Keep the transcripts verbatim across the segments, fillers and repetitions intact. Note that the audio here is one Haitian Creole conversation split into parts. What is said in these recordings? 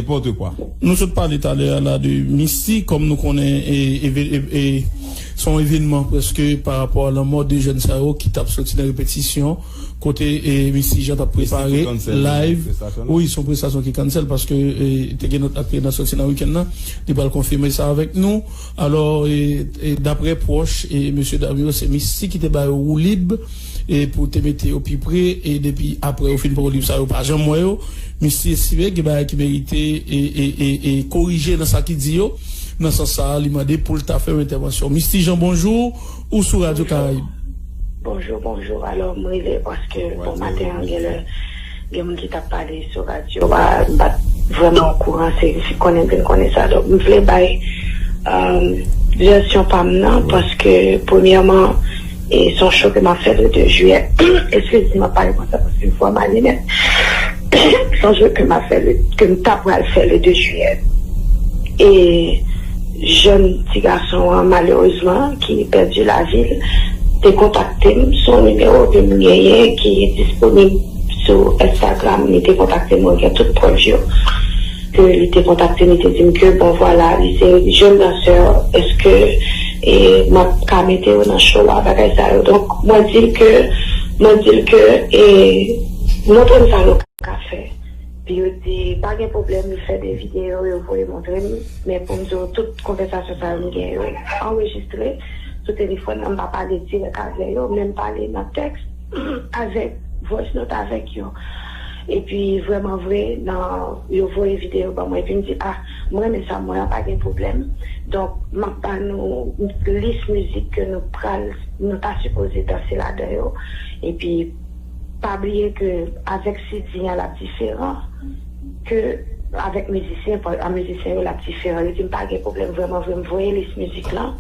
Pòtoprens. Nou sot pale talè a la de Misty, kòm nou konnen, e, e, e, e, se yon evènman prèske pa rapò a lanmò de jèn sa yo ki t ap soti nan repetisyon, kote, e, Misty Jean t ap prepare live. Wi, se yon prestasyon ki cancel paske, e, te gen lòt aktris nan soti nan wikenn nan, li pral konfime sa avèk nou. Alò, e, e, daprè pwòch, e, mesye dam yo, se Misty ki te ba yo woulib, e, pou te mete yo pi pre, e depi apre yo fin pran woulib sa, yo pa janm wè yo. Misty estime gen bagay ki merite e, e, e, e korije nan sa ki di yo. Nan sans sa a, li mande pou l ta fè yon entèvansyon. Misty Jean, bonjou, ou sou Radyo Karayib. Bonjou, bonjou. Alò, m rive paske bon maten an, gen lè, gen moun ki t ap pale sou radyo a, m pa t vrèman okouran, se, se konnen m vin konnen sa. Donk, m vle bay, um, vèsyon pa m nan, paske, premyèman, e se yon show ke m ap fè le de jiyè. Eskize m, m ap pale konsa paske vwa m ale nèt. Se yon show ke m ap fè le, ke m ta pral fè le de jiyè. E jèn ti gason an, malerezman, ki pèdi lavi l, te kontakte m sou yon nimewo ke m genyen, ki disponib sou Instagram. Li te kontakte m, mwen gen tout prèv yo. Ke li te kontakte m, li te di m ke, bon, vwala, li se jèn dansè, èske, e, m ap ka mete yo nan show a, bagay sa yo. Donk, mwen di l ke, mwen di l ke, e, montre m sa nou ka fè. Pi yo di, pa gen pwoblèm, li fè de videyo, yo voye montre m, men pou m di w, tout konvèsasyon sa yo m gen yo anrejistre sou telefòn nan, m pa pale dirèk avè yo, men m pale nan tèks avèk voice note avèk yo. Epi vrèman vre, nan, yo voye videyo ban mwen, epi m di, ah, m renmen sa m wè an, pa gen pwoblèm. Donk, m ap ba nou lis mizik ke nou pral, nou ta sipoze danse ladan yo. Epi, pa bliye ke avèk C D an, l ap diferan ke avèk mizisyen, pa, a mizisyen yo, l ap diferan. Yo di m pa gen pwoblèm, vrèman vre, m voye lis mizik lan.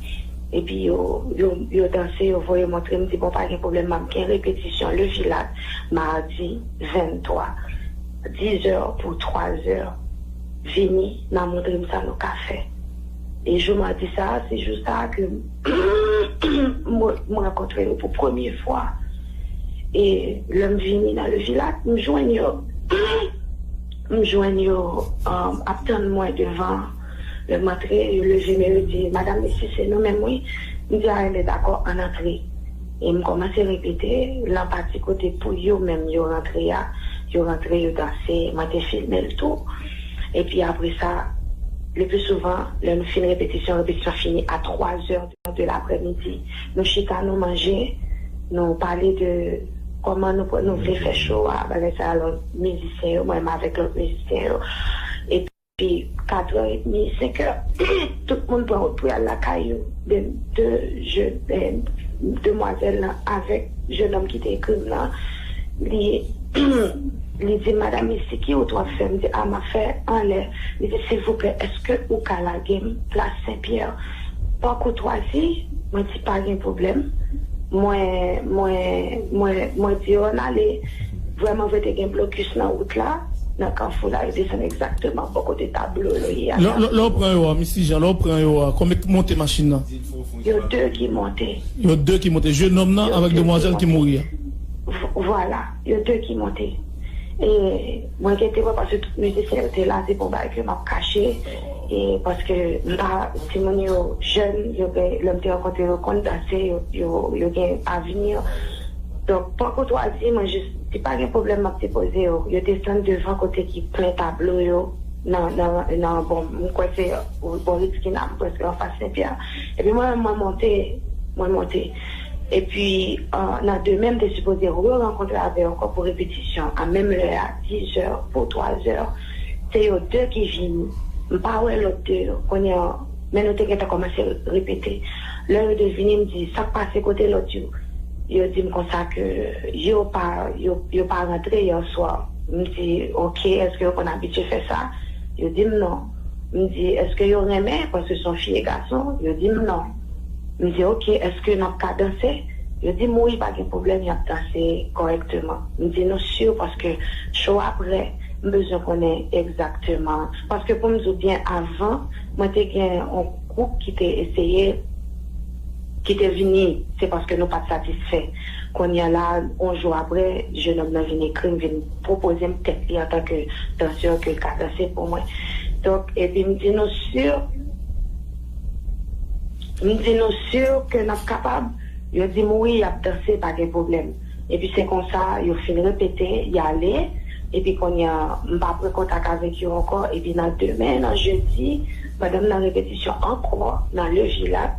Epi yo, yo, yo danse, yo voye montre m, di, bon, pa gen pwoblèm, m ap gen repetisyon Levilat, madi venntwa, diz è pou twa è. Vini, n a montre m sa nou ka fè. E jou madi sa a, se jou sa a ke m, m rankontre yo pou premye fwa. E lè m vini nan Levilat, m jwenn yo. M jwenn yo, um, ap tann mwen devan. Lè m antre, yo leve men yo di, "Madam Misty, se nou menm, wi." M di, "A, enben, dakò, ann antre." E m kòmanse repete, lan pati kote pou yo menm yo rantre a, yo rantre, yo danse, mwen te filme l tou. Epi apre sa, le pli souvan, lè nou fin repetisyon, repetisyon fini a twa è de laprèmidi. Nou chita, nou manje, nou pale de kòman nou, nou vle fè show a, bagay sa a, lòt mizisyen yo, mwen menm avèk lòt mizisyen yo. Epi, kat è edmi, senk è, tout moun pran wout pou y al lakay yo. De, de jèn, eh, demwazèl lan avèk jennonm ki te ekri m nan, li, li di, "Madam Misty, ki wout w ap fè?" M di, "A, m ap fè anlè." Li di, "Silvouplè, èske ou ka lage m plas Senpyè?" Pa koutwazi, mwen di, "Pa gen pwoblèm." Mwen, mwen, mwen, mwen di yo ann ale. Vrèman vre, te gen blokis nan wout la, nan kafou la, yo desann egzakteman bò kote tablo yo ye a. Lè, lè, lè w pran yo a, Misty Jean, lè w pran yo a, konbyen k monte machin nan? Yo de ki monte. Yo de ki monte. Jennonm nan avèk demwazèl ki mouri a. V-, vwala, yo de ki monte. E mwen gen temwen paske tout mizisyen yo te la, se pa yon bagay ke m ap kache. E paske m pa, timoun yo jèn, yo gen, lè m te rankontre yo, konn danse, yo, yo, yo gen avni. Donk, pa koutwazi, mwen jis di, "Pa gen pwoblèm, m ap depoze yo." Yo desann devan kote ki plen tablo yo, nan, nan, nan, bon, m kwè se bò Ritz Kinam, prèske anfas Senpyè. Epi mwen, mwen monte, mwen monte. Epi, euh, nan demen, m te sipoze re-rankontre avè yo ankò pou repetisyon a menm lè a, diz è pou twa è. Se yo de ki vini. M pa wè lòt de yo. Kounye a, men nou te gentan kòmanse repete. Lè yo de vini, m di, "Sa k pase, kote lòt yo?" Yo di m konsa ke yo pa, yo, yo pa rantre yè swa. M di, "Oke, èske yo konn abitye fè sa?" Yo di m non. M di, "Èske yo renmen?" Paske se yon fi e gason. Yo di m non. M di, "Oke, èske n ap ka danse?" Yo di m, "Wi, pa gen pwoblèm, y ap danse kòrèkteman." M di, "Nou si?" Paske show a prè, m bezwen konnen egzakteman. Paske pou m di w byen, avan, mwen te gen yon gwoup ki te eseye, ki te vini, se paske nou pa t satisfè. Kounye a la, yon jou apre, jennonm nan vin ekri m, vin pwopoze m tèt li antanke dansè ke l ka danse pou mwen. Donk, epi m di nou si, m di nou si ke n ap kapab, yo di m wi, y ap danse, pa gen pwoblèm. Epi se konsa, yo fin repete, y ale, epi kounye a, m pa pran kontak avèk yo ankò, epi nan demen, nan jedi, pandan m nan repetisyon ankò, nan Le Vilat,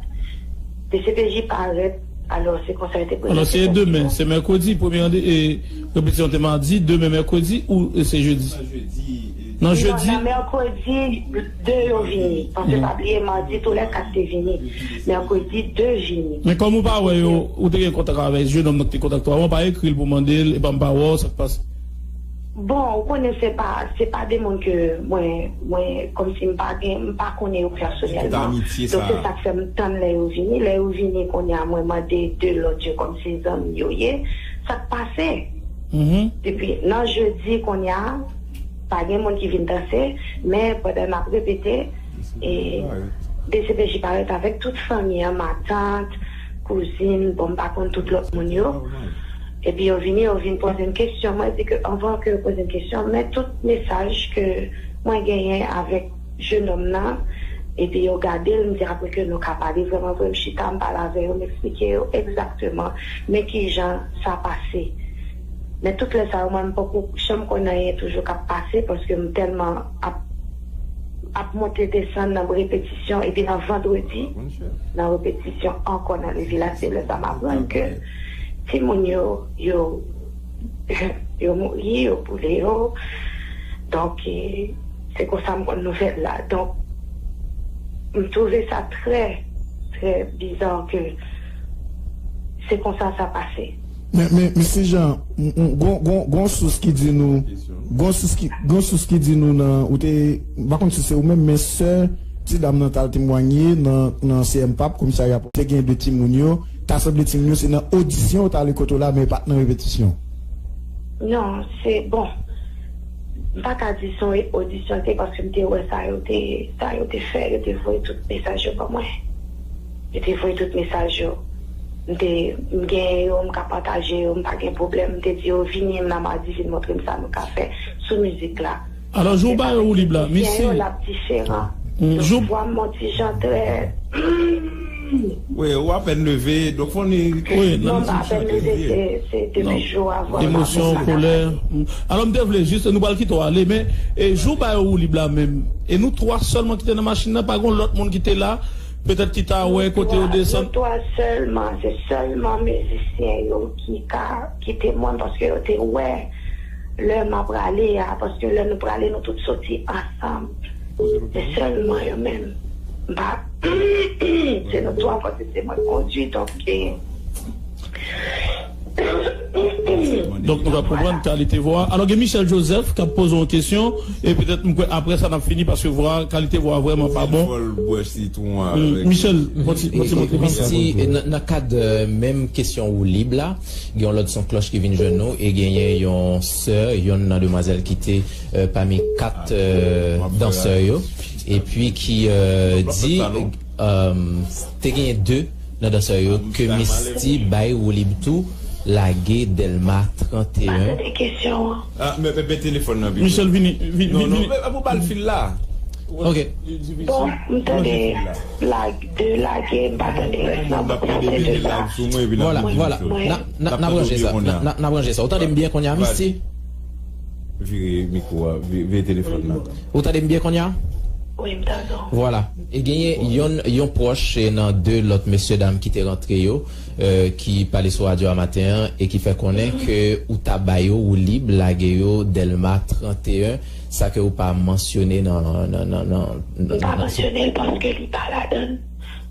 D C P J parèt, alò se konsa yo te prezante. Alò se demen, se mèkredi, premye rande, e, repetisyon te madi, demen mèkredi ou, e, se jedi? Nan jedi? Non, nan mèkredi, de yo vini. Paske pa bliye, madi, tou lè kat te vini. Mèkredi, de vini. Men kòm ou pa wè yo, ou te gen kontak avèk jenòm nan ki te kontakte w avan, ou pa ekri l pou mande l, epa m pa wè w, sa k pase? Bon, ou konnen se pa, se pa de moun ke mwen, mwen, kòmsi m pa gen, m pa konnen yo pèsonèlman. Donk, se sa k fè m tann lè yo vini. Lè yo vini, kounye a, mwen mande de lòt yo kòmsi zanmi yo ye. Sa k pase? Depi nan jedi, kounye a, pa gen moun ki vin danse, men pandan n ap repete, e, D C P J parèt avèk tout fanmi an, matant, kouzin, bon, m pa konn tout lòt moun yo. Epi yo vini, yo vin poze m kesyon. Mwen di ke anvan ke yo poze m kesyon, men tout mesaj ke mwen genyen avèk jenòm nan, epi yo gade l, m di apre ke nou ka pale vrèman vre, m chita, m pale avè yo, m eksplike yo egzakteman men kijan sa pase. Men tout lè sa yo, mwen, m poko janm konn anyen toujou k ap pase, paske m tèlman ap, ap monte desann nan repetisyon, epi nan vandredi, nan repetisyon ankò nan Le Vilat, se lè sa m aprann ke timoun yo, yo, yo mouri, yo boule yo. Donk, e, se konsa m konn nouvèl la. Donk, m twouve sa trè, trè biza ke se konsa sa pase. Men, men, mesye Jean, m, m, gon, gon, gon sous ki di nou, gon sous ki, gon sous ki di nou nan, ou te, m pa konn si se ou menm, men sè ti dam nan t al temwanye nan, nan C M pap, komisarya, te gen de timoun yo, ta sanble timoun yo, se nan odisyon yo t ale kote w la, men pa t nan repetisyon. Non, se, bon, m pa ka di se yon odisyon te, paske m te wè sa yo te, sa yo te fè, yo te voye tout mesaj yo ban mwen. Yo te voye tout mesaj yo. M te, m genyen yo, m ka pataje yo, m pa gen pwoblèm. M te di yo, vini m nan madi, vin montre m sa nou ka fè sou mizik la. Alò, jou w ba yo woulib la, misye, yo l ap diferan. Donk, vwa m yon ti jan trè, wi, ou apèn leve, donk fò ni, wi, non, m pa apèn leve, se, se depi jou avan. Emosyon, kolè. Alò, m te vle jis, nou pral kite w ale, men, e, jou w ba yo woulib la menm, e nou twa sèlman ki te nan machin nan, pa gen lòt moun ki te la, petèt ki ta wè kote yo desann. Nou twa sèlman, se sèlman mizisyen yo ki ka kite mwen, paske yo te wè lè m ap prale a, paske lè nou prale, nou tout soti ansanm. Se sèlman yo menm. M pa, se nou twa, paske se mwen k kondui, donk, e, donk, nou ka konprann kalite vwa. Alò, gen Michel Joseph k ap poze yon kesyon, e petèt, m kwè, apre sa, n ap fini, paske vwa, kalite vwa vrèman pa bon. Fò l bwè sitwon avèk Michel, yon ti, yon ti montre. Misty, nan, nan kad, e, menm kesyon woulib la, gen yon lòt son klòch ki vin jwenn nou, e genyen yon sè, yonn nan demwazèl ki te, e, pami kat, e, dansè yo, epi ki, e, di, e, te genyen de nan dansè yo ke Misty bay woulib tou, lage Dèlma trannteyen. Michel, vini, vini, non, non, vini. Pou ba l fil la. Ok. Bon, m tande lag, de lage, m pa tande rès nan, m ap tande de la. Vwala, vwala. N a, n a, n a ranje sa. N a, n a, n a ranje sa. Ou tande m byen kounye a, Misty? Vire mikwo a, vi-, vire telefòn nan. Ou tande m byen kounye a? Wi, m tande w. Vwala. E genyen yon, yon pwòch, e, nan de lòt mesyedam ki te rantre yo, e, ki pale sou radyo a maten an e ki fè konnen ke ou ta ba yo woulib lage yo Dèlma trannteyen, sa ke ou pa mansyone nan, nan, nan, nan, nan, nan, m pa mansyone l paske li pa ladan l.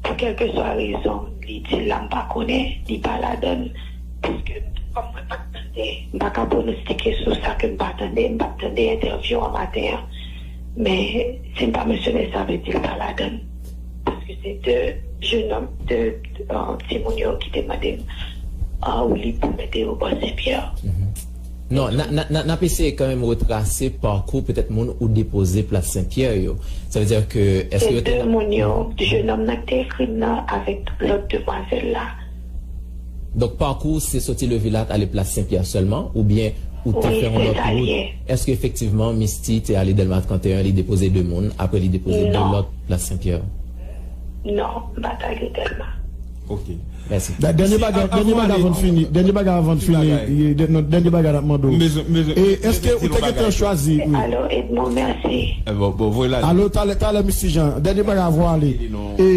Pou kèlkeswa rezon, li di l la, m pa konnen, li pa ladan l. Paske, kòm mwen pa t tande, m pa ka pwonostike sou sa ke m pa tande, m pa t tande entèvyou an maten an. Men, si m pa mansyone l, sa vle di l pa ladan l. Paske se de jenòm, de, de, ah, timoun yo ki te mande m, ah, woulib pou mete yo bò Senpyè. Non, n a, n a, n a, n ap eseye kanmenm retrase pakou petèt moun ou depoze Plas Senpyè yo. Sa vle di ke, èske se de moun yo, jenòm nan ki te ekri m nan avèk lòt demwazèl la. Donk, pakou se soti Levilat ale Plas Senpyè sèlman, oubyen ou te fè yon lòt wout. Èske efektivman Misty te ale Dèlma trannteyen, li depoze de moun, apre li depoze de lòt Plas Senpyè? Non, m pa t ale Dèlma. Ok. Mèsi. Dènye bagay, dènye bagay avan n fini. Dènye bagay avan n fini. Dènye bagay n ap mande w. E èske ou te gentan chwazi? Alo, Edmond, mèsi. Alo, talè, talè, Misty Jean. Dènye bagay avan w ale. E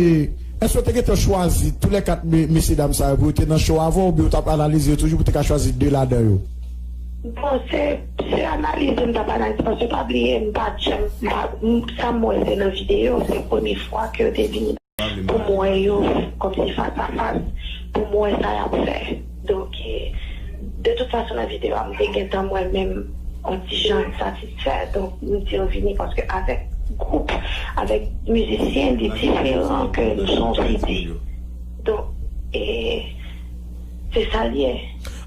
èske ou te gentan chwazi tou lè kat mesye dam sa yo pou yo te nan show avè w, oubyen ou t ap analize yo toujou pou te ka chwazi de ladan yo? Bon, se, se analize m t ap analize, paske pa bliye, m pa t janm, m pa, m, sa m wè se nan videyo, se premye fwa ke yo te vini pou m wè yo kòmsi fas a fas, pou m wè sa y ap fè. Donk, e, de tout fason, nan videyo a, m te gentan mwen menm yon ti jan ensatisfè. Donk, m di yo vini paske avèk gwoup, avèk mizisyen, li diferan ke nou se yon sidi. Donk, e, se sa l ye.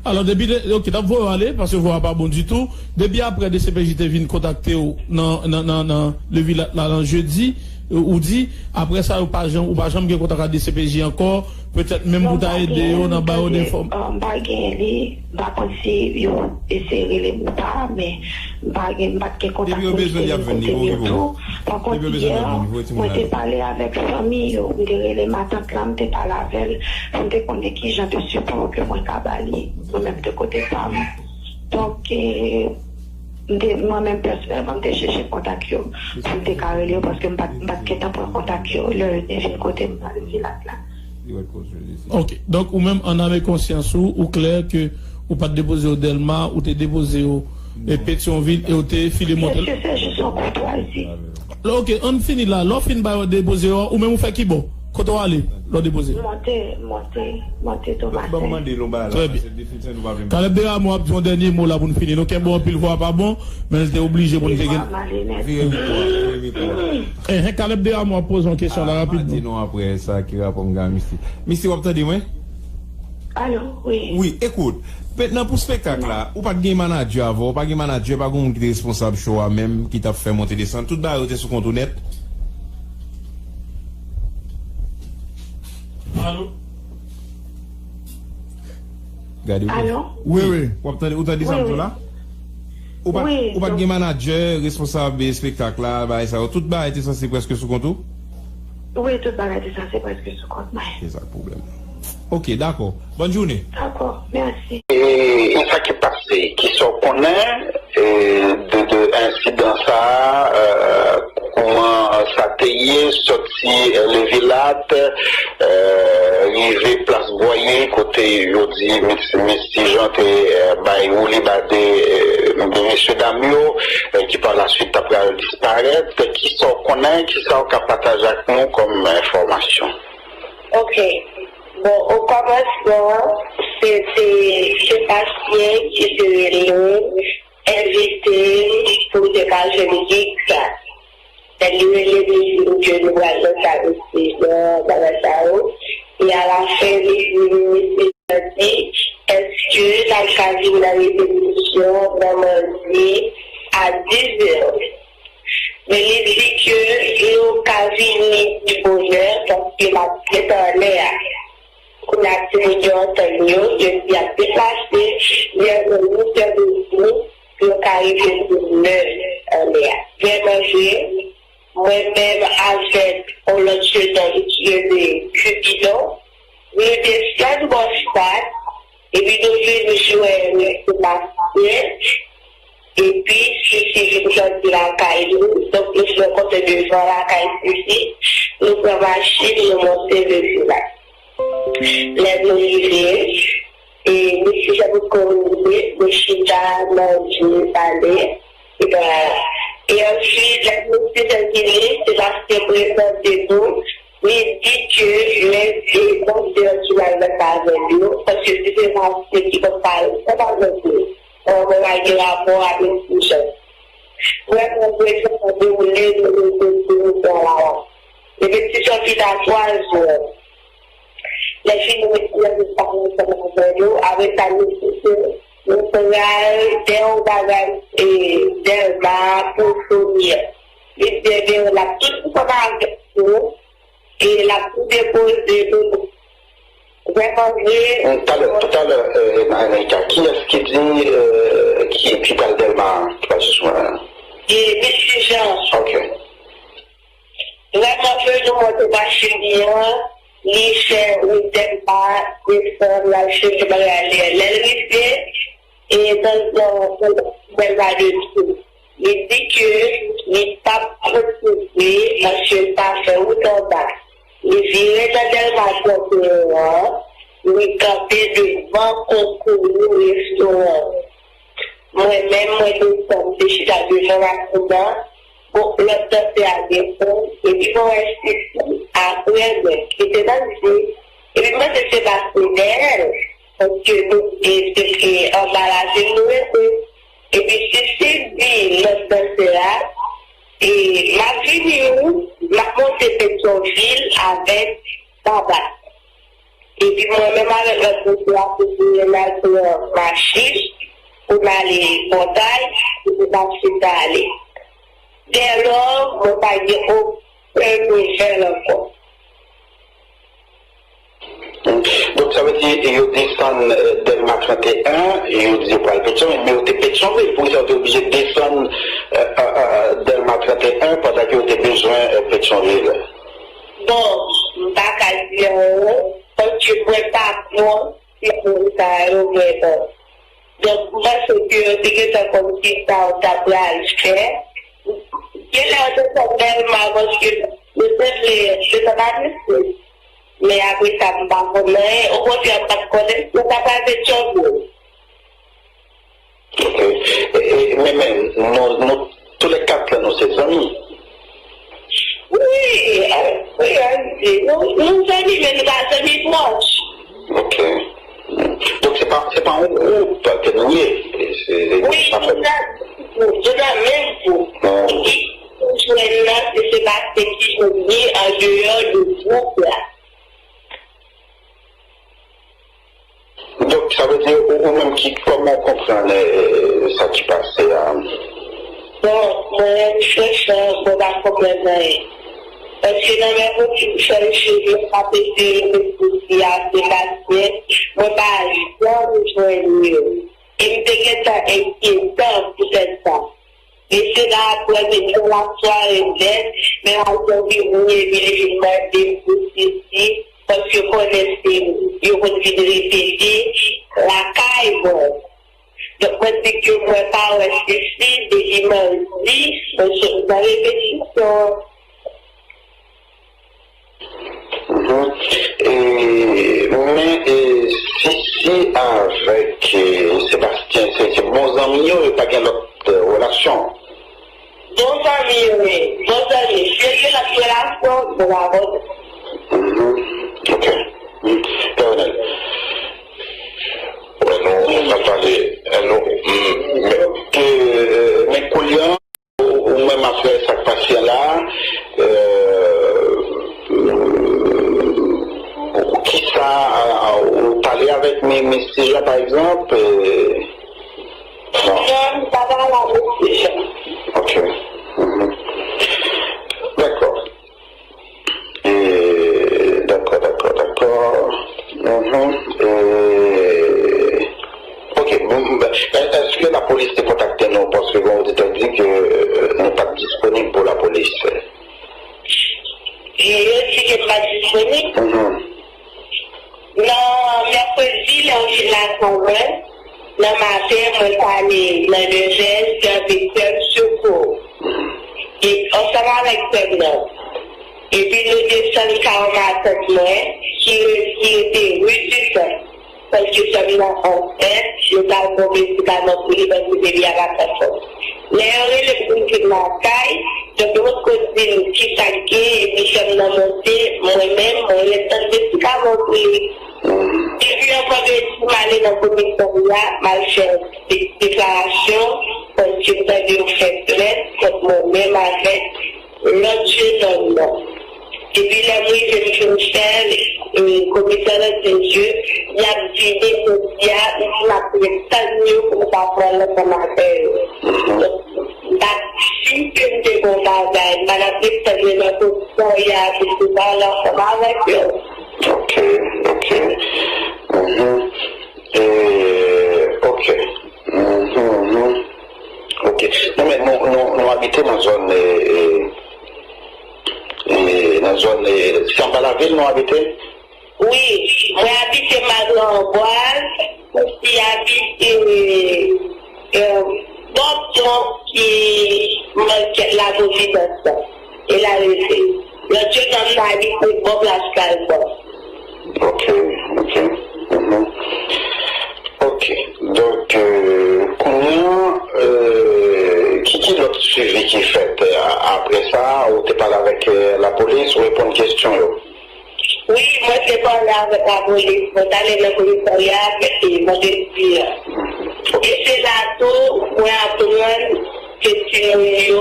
Alò, depi, ok, n ap voye w ale, paske vwa a pa bon ditou. Depi apre D C P J te vin kontakte w nan, nan, nan, nan Levilat la, nan jedi, ou di, apre sa, ou pa janm, ou pa janm gen kontak ak D C P J ankò, petèt menm pou ta ede yo nan ba yo de fòm. Non, m pa gen, m pa gen li, m pa konn si yo eseye rele m ou pa, men m pa gen, m pa t gen kontak pou m te vin kote m yo tou. Pa kont, yè, mwen te pale avèk fanmi yo, m te rele matant lan, m te pale avè l, pou m te konnen ki jan de sipò ke mwen ka ba li, mwen menm de kote pa m. Donk, e, m te, mwen menm pèsonèlman, m te chèche kontak yo, pou m te ka rele yo, paske m pa t, m pa t gentan pran kontak yo, lè yo te vin kote m nan Levilat la. Ok. Donk, ou menm, an ame konsyans ou, ou klè ke ou pa t depoze yo Dèlma, ou te depoze yo, e, Petyonvil, e ou te file monte. Mesye, se jis yon koutwazi. Ok, ann fini la. Lè w fin ba yo depoze yo, ou menm ou fè ki bò? Kote w ale lè w depoze yo? Monte, monte, monte Tomasen. Trè byen. Caleb Desrameaux ap di yon dènye mo la pou n fini. Nou kenbe w anpil, vwa a pa bon, men l te oblije pou n te gen. Vire mikwo a, vire mikwo a. Enhen, Caleb Desrameaux ap poze yon kesyon la rapidman. Di nou apre sa ki rapò m gen a Misty. Misty, w ap tande mwen? Alo, wi. Wi, ekout. Mentnan pou spektak la, ou pa t gen manadjè avè w, ou pa gen manadjè, pa gen moun ki te responsab show a menm, ki t ap fè monte desann. Tout bagay yo te sou kont ou nèt. Alo? Gade, wi. Alo? Wi, wi. W ap tande, ou tande sa m di w la? Ou pa, ou pa t gen manadjè, responsab espektak la, bagay sa yo. Tout bagay te sanse prèske sou kont ou? Wi, tout bagay te sanse prèske sou kont mwen. Se sa k pwoblèm nan. Ok, dakò. Bòn jounen. Dakò, mèsi. E, e sa ki pase, kisa w konnen, e, de, de ensidan sa a, e, kouman sa te ye, sòti, e, Levilat, e, rive plas Bwaye, kote yo di Mis, Misty Jean te, e, bay woulib a de, e, de mesye dam yo, e, ki pa la swit ta pral disparèt. Kisa w konnen, kisa w ka pataje ak nou kòm enfòmasyon? Ok. Bon, okòmansman, se te Sebastien ki te rele m, envite m pou m te ka jwenn gig sa. Lè li rele m, li di m ke nou pral nan sal Misty Jean, bagay sa yo. E alafen, li di m, Misty Jean di, èske l ap ka vin nan repetisyon nan madi a dizè? Men li di ke nou ka vini pi bonè paske l ap gentan anlè a. Kounye a ti moun yo antann yo, yo di y ap deplase, men yon sèl moun di nou yo ka rive pou nè anlè a. Vrèman vre, mwen menm avèk yon lòt jenòm ki rele Cupidon, nou desann bò Stad, epi nou vin jwenn Sebastien, epi Sisi vin kanpe lakay nou, donk nou fè yon kote devan lakay Sisi, nou pran machin, nou monte Levilat. Lè nou rive, e, Misty Jean poko rive, nou chita, manje, pale, e, e answit, lè Misty Jean vini, Sebastien prezante nou, li di ke lè se konsè an ki mal nan kay avè l yo, paske se Sebastien ki konn pale ansanm avèk nou. Mwen pa gen rapò avèk Misty Jean. Vrèman vre, sa dewoule nan rezo sosyo a. Repetisyon fini a twa zè. Lè fini, Misty Jean vin pale ansanm avè nou. Apre sa, Misty Jean, nou pral dèyè yon bagay, e, Dèlma pou Sonia. Li di, ebyen, l ap tout ansanm avèk nou. E l ap tou depoze nou. Vrèman vre. Talè, talè, Anaïka, kiyès ki di, ki, ki pral Dèlma, ki pral sou mwen? E mesye Jan. Ok. Vrèman vre, nou monte machin li an, li fè wout Dèlma, desann, l al chèche bagay li. Lè l rive, e nan zòn Dèlma de tou. Li di ke li p ap retounen paske l pa fè wout anba. Li vire nan Dèlma trannteyen an, li kanpe devan Kokoye restoran. Mwen menm, mwen desann, m te chita devan machin nan. Bon, lòt dansè a desann, epi mwen wè Sisi apre mwen, ki te nan je. Epi m panse se pase dèyè l, paske nou, e, se, e, anba ravin nou rete. Epi Sisi di lòt dansè a, e, m ap vini wi, m ap monte Petyonvil avèk Baba. Epi mwen menm avèk lòt mesye a, te vini n al pran machin pou n ale Pòtay, pou nou pa chita ale. Dèlò, mwen pa gen okenn nouvèl ankò. Donk, sa vle di, yo desann, eh, Dèlma trannteyen, yo di yo pral Petyonvil, men yo te Petyonvil, poukisa yo te oblije desann, eh, eh, eh, Dèlma trannteyen, pandan ke yo te bezwen, eh, Petyonvil? Bon, m pa ka di anyen, paske mwen pa konn si moun sa yo vrèman. Donk, m panse ke yo te gentan konn kisa yo ta pral fè. Genlè yo te konn Dèlma, paske yo te vle, yo te pa vle fè. Men apre sa, m pa konn anyen. Okontrè, m pa t konnen si yo ta pral Petyonvil. Ok. E, e, men, men, nou, nou, toulèkat la, nou se zanmi. Wi, eh, wi, Andy. Nou, nou zanmi, men nou pa zanmi pwòch. Ok. Donk, se pa, se pa yon gwoup ke nou ye. Se, se, wi, nou nan menm gwoup. Nou nan menm gwoup. Non. Wi. Jwenn nan, se, se pa se ki jwenn li an deyò de gwoup la. Donk, sa vle di, ou, ou menm ki, kòman w konprann, eh, sa ki pase a? Bon, mwen menm, franchan, mwen pa konprann anyen. Paske nan mèkredi, m chèche, m ap eseye met sou fi a, Sebastien, mwen pa janm jwenn li. E m te gentan enkyete poutèt sa. Mesye la ap wè m nan lasware nèt, men l al fè vini epi li vin mande m pou Sisi, paske konnen se yo konn vin repete lakay mwen. Donk, mwen di ke mwen pa wè Sisi depi madi, paske m nan repetisyon. Mhm. E, men, e, Sisi avèk, e, Sebastien, se, se bon zanmi yo, yo pa gen lòt, e, relasyon? Bon zanmi yo ye, bon zanmi. Si yo gen lòt relasyon, bon, pa bon. Mhm. Ok. Mhm. Pè Ronald. Wè, nou, nou pral pale, e, nou, mm, men, ke, men kounye a, Ou, ou menm apre sa k pase la, euh, kisa, euh, ou pale avèk mi-, misye Jean, pa egzanp, euh, non. Non, m pa pale avèk misye Jean. Ok. Mhm. Dakò. E, dakò, dakò, dakò. Mhm. E, ok, bon, ben, è-, èske lapolis te kontakte nou? Paske, bon, ou te di ke, euh, nou pa t disponib pou lapolis. E yo di ke m pa t disponib? Mhm. Nan mèkredi, lè yo vin lakay mwen, nan maten, mwen t ale nan nevè, sèvi sè m Seko. E ansanm avèk sè m nan. Epi nou desann kay yon matant mwen, ki re-, ki rete ri Ditan. Paske sè m nan ansent, yo t al pran medikaman pou li, paske bebi a pa t anfòm. Lè yo rele m pou m vin lakay, donk yo potko di m kisa k gen, epi sè m nan monte, mwen menm, mwen ret tann medikaman pou li. Epi yon vandredi, m ale nan komisarya, m al fè de-, deklarasyon, paske m tande yo fè plent kont mwen menm avèk lòt jenòm nan. Epi lè m rive, m fin fè l, e, komisè Landinzye, y ap vini jodi a, m di m ap ret tann yo pou m ka pran l ansanm avè yo. Donk, m pa t di ke m te gen yon bagay, m pa t ap ret tann yo nan kondisyon y a, pou m te pale ansanm avèk yo. Ok, ok. Mhm. E, ok. Mhm, mhm. Ok. Non, men nou, nou, nou abite nan zòn, e, e, e, nan zòn, e, se anba lavil nou abite? Wi, mwen abite Magran Anbwaz, mwen abite, e, Bòbton ki manchèt Laprovidans lan. E la rete. Lòt je nonm nan abite bò plas Kalbò. Ok, ok. Mhm. Ok. Donk, euh, kounye a, euh, ki, ki lòt swivi ki fèt, euh, a-, apre sa, ou te pale avèk, euh, lapolis, ou reponn kesyon yo? Wi, mwen te pale avèk lapolis. Mwen t ale nan komisarya, mèkredi, vandredi a. E se la tou, mwen aprann ke timoun yo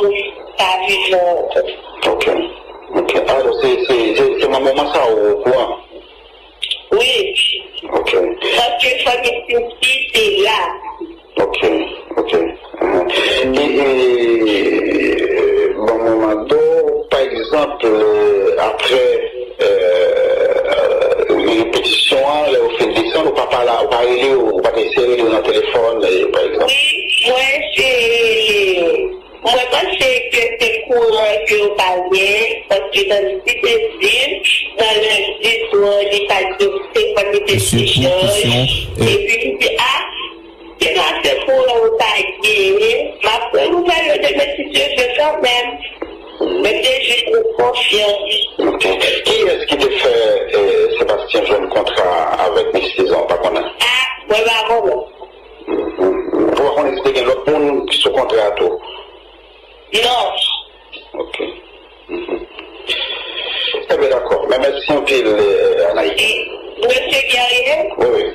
pa vivan ankò. Ok. Ok. Alò, se, se, se, se nan moman sa ou okouran? Wi. Ok. Paske fanmi Titi te la. Ok, ok. Ahan. E, e, bon, mwen mande w, pa egzanp, apre, euh, repetisyon an, lè yo fin desann, ou pa pale, ou pa rele yo, ou pa t eseye rele yo nan telefòn, e, pa egzanp? Wi, mwen eseye rele yo. Mwen panse ke se kouran ke yo pa gen, paske nan Site Sid, nan lendi swa, li pa t gen, te konn li te ti chòj. Epi li di, a, se pa se kouran yo pa genyen, m ap pran nouvèl yo demen si Dye vle kanmenm. Men m te jis fè konfyans. Ok. Kiyès ki te fè, eh, Sebastien jwenn kontra avèk Miss Saison? Pa konnen. A, mwen pa konnen. Mhm. Ou pa konnen si te gen lòt moun ki sou kontra a tou? Non. Ok. Mhm. Ebyen, dakò. Men mèsi anpil, eh, Anaïka. E, mesye Guerrier, wi, wi, m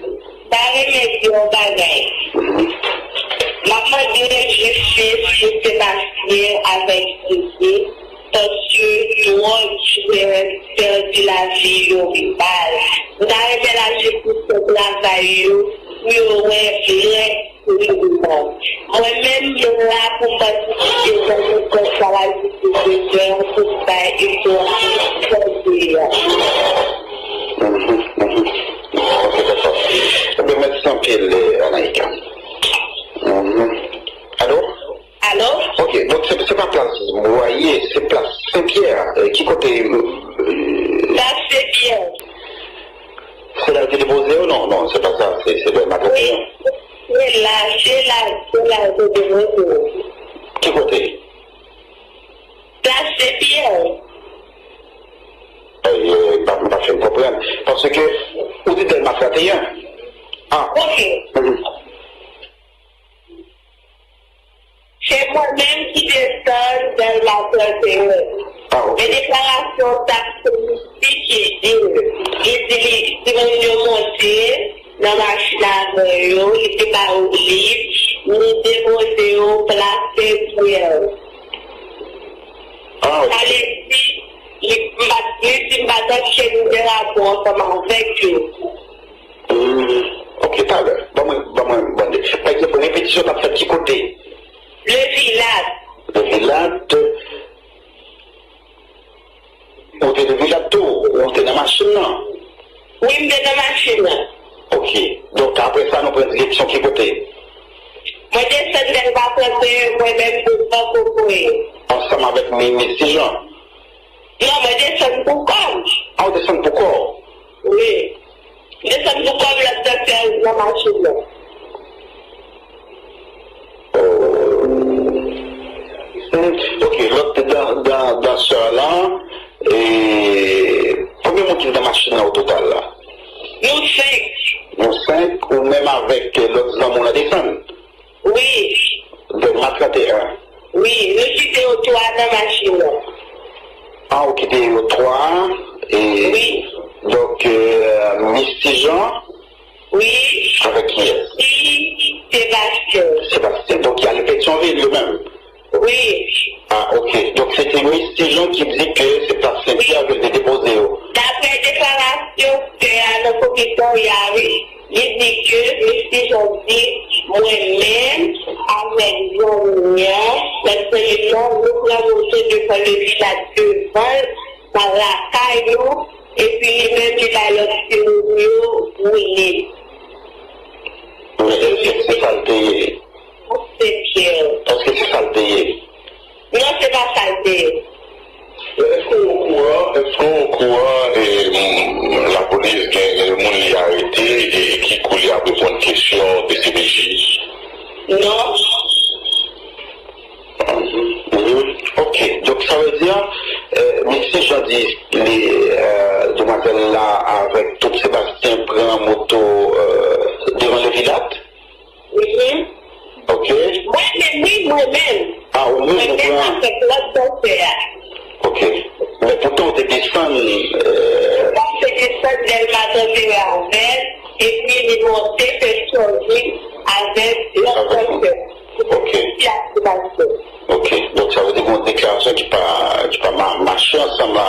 ta renmen di yon bagay. Mhm. M ap mande jistis pou Sebastien avèk Didier, paske twòp jwè pèdi lavi yo mal. M ta renmen lajistis fè travay yo pou yo wè vrè Mwen menm, m la pou m patisipe nan nenpòt sa lajistis bezwen pou bay istwa sa li ye a. Mhm, mhm. Ok, dakò. Ebyen, mèsi anpil, eh, Anaïka. Mhm. Alo? Alo? Ok, donk se, se pa plas Bwaye, se plas Senpyè. Eh, ki kote, eh, plas Senpyè. Se la yo te depoze yo? Non, non, se pa sa, se, se bò Maten. Wi, se la, se la, se la yo te depoze yo. Ki kote? Plas Senpyè. Eh, eh, pa, m pa fin konprann. Paske, ou di Dèlma trannteyen. A. Ok. Mhm. Se mwen menm ki desann Dèlma trannteyen. A, ok. Men deklarasyon sa se Misty ki di l. Li di li, timoun yo monte nan machin avè yo, li te ba yo liv, li depoze yo plas Senpyè. A, ok. Sa vle di, li, m pa, li di m pa t antre nan rapò ansanm avèk yo. Hmm, ok, talè. Ban mwen, ban mwen, ban mwen. Pa egzanp, repetisyon t ap fèt ki kote? Le Vilat. Le Vilat. Ou te Le Vilat tou? Ou te nan machin nan? Wi, m te nan machin nan. Ok. Donk, apre sa, nou pran direksyon ki kote? Mwen desann Dèlma trannteyen, mwen menm, m pran Kokoye. Ansanm avèk Minis Tijan? Non, mwen desann pou kò m. A, ou desann pou kò w? Wi. M desann pou kò m, lòt dansè nan machin nan. Hmm, ok, lòt dan-, dan-, dansè la, e, konbyen moun ki te nan machin nan o total la? Nou senk. Nou senk, ou menm avèk lòt zanmi w la desann? Wi. Dèlma trannteyen. Wi, nou kite yo twa nan machin nan. A, ou kite yo twa, e, wi, donk, euh, Miss Tijan? Wi. Avèk kiyès? Wi, Sebastien. Sebastien. Donk, y ale Petyonvil, yo menm? Wi. A, ok. Donk, se te Miss Tijan ki di ke se plas Senpyè ke l te depoze yo. Daprè deklarasyon fè a nan komisarya, wi. Li di ke Miss Tijan di, mwen menm, avèk zanmi an, lòt zanmi an, nou pran moto devan Le Vilat devan l, nan lakay nou, Epi li menm, li bay lòt timoun yo boule. Men èske se sa l te ye? Monsenyè. Èske se sa l te ye? Non, se pa sa l te ye. Èske w okouran, èske w okouran, e, m, lapolis gen, gen moun li arete, e ki kou li ap reponn kesyon D C P J? Non. Mhm. Ok, donk sa vle di, e, Misti Jan di li, e, demwazèl la avèk tout Sebastyen pran moto, e, devan Levilat? Mhm. Ok. Mwen menm, wi, mwen menm. Ah, ou menm, mwen menm pran avèk lòt dansè a. Ok. Men poutan ou te desann, e, mwen te desann Dèlma Tanpere avè l, epi li monte Petyonvil avèk lòt dansè. Ok. Ti aktivasyon. Ok. Donk, sa vle di gen yon deklarasyon ki pa, ki pa ma-, mache ansanm la.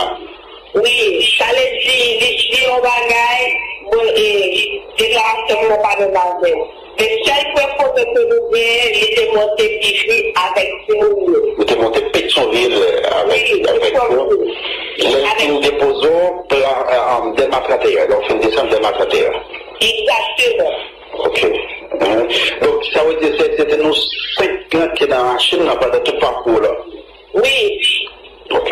Wi, sa vle di, li di yon bagay, bon, e, deklarasyon mwen pa menm avè l. Men sèl pwen foto ke nou genyen, li te monte Pifri avèk timoun yo. Li te monte Petyonvil avèk, wi, avèk yo. Petyonvil. Lè l fin depoze w, pla-, e, e, Dèlma trannteyen, lè w fin desann Dèlma trannteyen. Egzakteman. Ok. Mhm. Donk, sa vle di se, se te nou senk lan ki te nan machin nan pandan tout pakou w lan? Wi. Ok.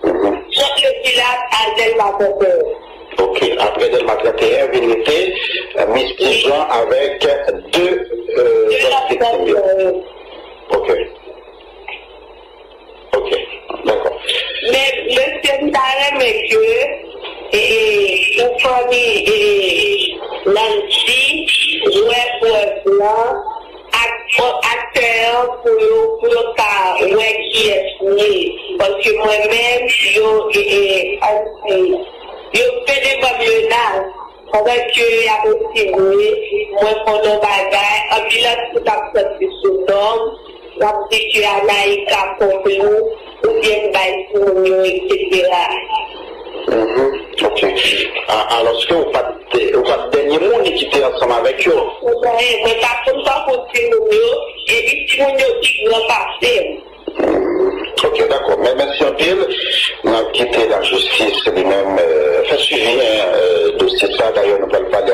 Mhm. Sot Levilat al Dèlma trannteyen. Ok. Apre Dèlma trannteyen, vin rete, e, Misti Jan avèk de, e, de lòt viktim yo. Ok. Ok, dakò. Men, mesye, m ta renmen ke, e, e, pou fanmi, e, Nancy, wè prèv lan, ak, aktè an, pou yo, pou yo ka wè kiyès li ye. Paske mwen menm, yo, e, e, ann di, yo vle ban m menas. Pandan ke y ap estige, mwen konnen yon bagay, anpil lòt moun ap sòti sou non m, y ap di ke Anaïka konpli oubyen m bay timoun yo, etsetera. Mhm, ok. A, alòske ou pa t, ou pa t dènye moun ki te ansanm avèk yo? Mwen, mwen pa konn tankou timoun yo, epi timoun yo pi gran pase m. Ok, dakò. Men mèsi anpil. N ap kite lajistis li menm, e, fè swivi, en, e, dosye sa. Dayè, nou pral pale